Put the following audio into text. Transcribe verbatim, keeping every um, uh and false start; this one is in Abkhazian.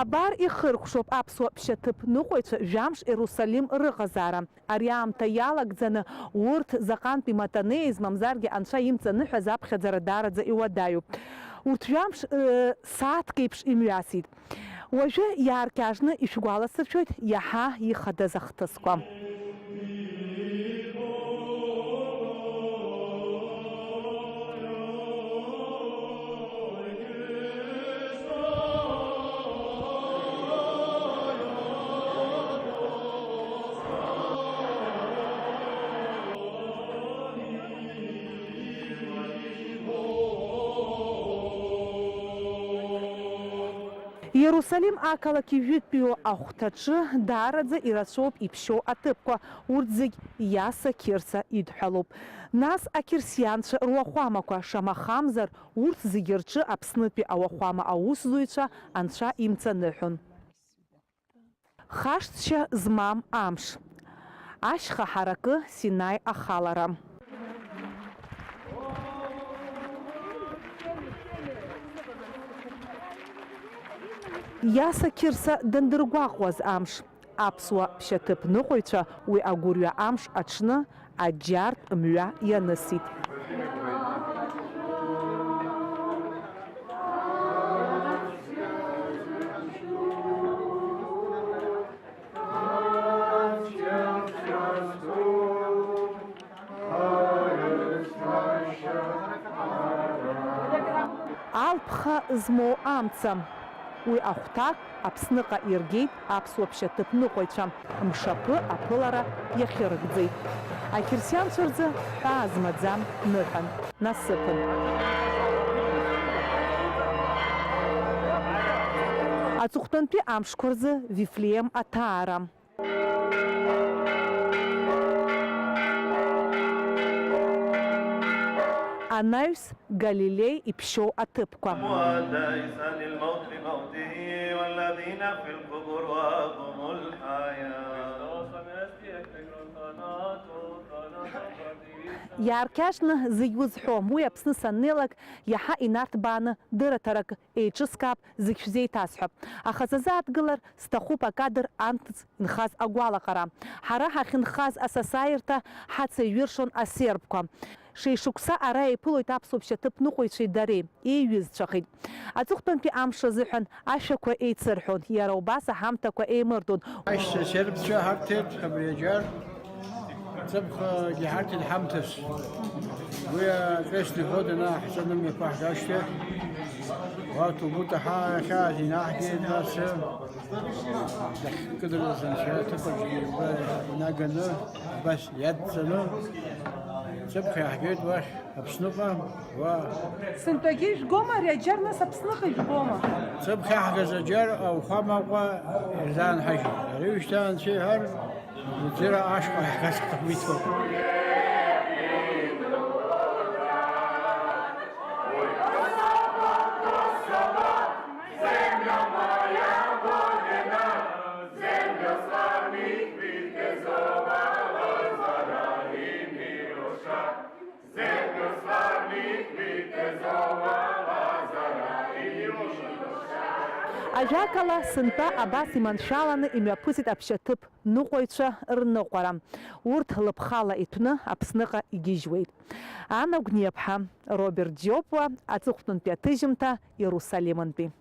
Абар ихыркәшоуп аԥсуа ԥшьаҭыԥныҟәаҩцәа жәамш Иерусалим рыҟазаара. Ари аамҭа иалагӡаны урҭ заҟантә иматанеиз, мамзаргьы Анцәа имҵаныҳәаз аԥхьаӡара даараӡа иуадаҩуп. Урҭ жәамш, ыы, сааҭк еиԥш имҩасит. Уажәы иааркьаҿны ишәгәаласыршәоит иаҳа ихадаз ахҭысқәа. Иерусалим ақалақь ижәытәтәиу ахәҭаҿы даараӡа ирацәоуп иԥшьоу аҭыԥқәа, урҭ зегь Иаса Қьырса идҳәалоуп. Нас ақьырсианцәа руахәамақәа, шамахамзар, урҭ зегьы рҿы Аԥснытәи ауахәама аусзуҩцәа Анцәа имҵаныҳәон. Хашҭшьа змам амш. Ашьха ҳаракы, Синаи ахалара. Иаса Қьырса дандыргәаҟуаз амш, аԥсуа ԥшьаҭыԥныҟәаҩцәа уи агәырҩа амш аҽны аџьартә мҩа ианысит. Алԥха змоу амца. Уи ахәҭак Аԥсныҟа иргеит аԥсуа ԥшьаҭыԥныҟәаҩцәа, мшаԥы аԥылара иахьырыгӡеит. Ақьырсианцәа рзы ҳәаа змаӡам ныҳәан, насыԥын. Аҵыхәтәантәи амшқәа рзы Вифлеем аҭаара. Анаҩс Галилеи иԥшьоу аҭыԥқәа. Иааркьаҿны зегь узҳәом, уи Аԥсны саннеилак иаҳа инарҭбааны дырраҭарак еиҿыскаап, зегь шәзеиҭасҳәап. Аха сазааҭгылар сҭахуп акадр анҭыҵ инхаз агәалаҟара. Ҳара ҳахьынхаз асасааирҭа ҳацеиҩыршон асербқәа. Шеишықәса ара еиԥылоит аԥсуа ԥшьаҭыԥныҟәаҩцәеи дареи, еиҩызцәахеит. Аҵыхәтәантәи амш азыҳәан ашәақәа еицырҳәон, иара убас аҳамҭақәа еимырдон. Аишьцәа сербцәа ҳарҭеит абри аџьар. Ҵыԥхгьы ҳарҭеит ҳамҭас. Уи аҿеснихо данааҳҵаны мҩақәаҳгашьҭа, уа Ҭлбуҭ аҳа ахьааз инаҳгеит, нас дахькыдыргылаз анцәа аҭыԥаҿгьы уа инаганы, абас иадҵаны, ҵыԥх иаҳгеит уахь. Аԥсныҟа, уа. Сынтәагьы ижәгома ари аџьар, нас Аԥсныҟа ижәгома? Ҵыԥх иаҳгаз аџьар ауахәамаҟа ирзаанҳажьит. Ари уажәшьҭа анцәа иҳәар, аӡәыр ашҟа иаҳгаз ҳҭахуп иҭоуп. Ажәакала, сынтәа абас иманшәаланы имҩаԥысит аԥшьаҭыԥ ныҟәаҩцәа рныҟәара. Урҭ лыԥхала иҭәны Аԥсныҟа игьежьуеит. Ана Гәниаԥҳа, Роберт Џьопуа, аҵыхәтәантәи аҭыжьымҭа Иерусалимынтәи.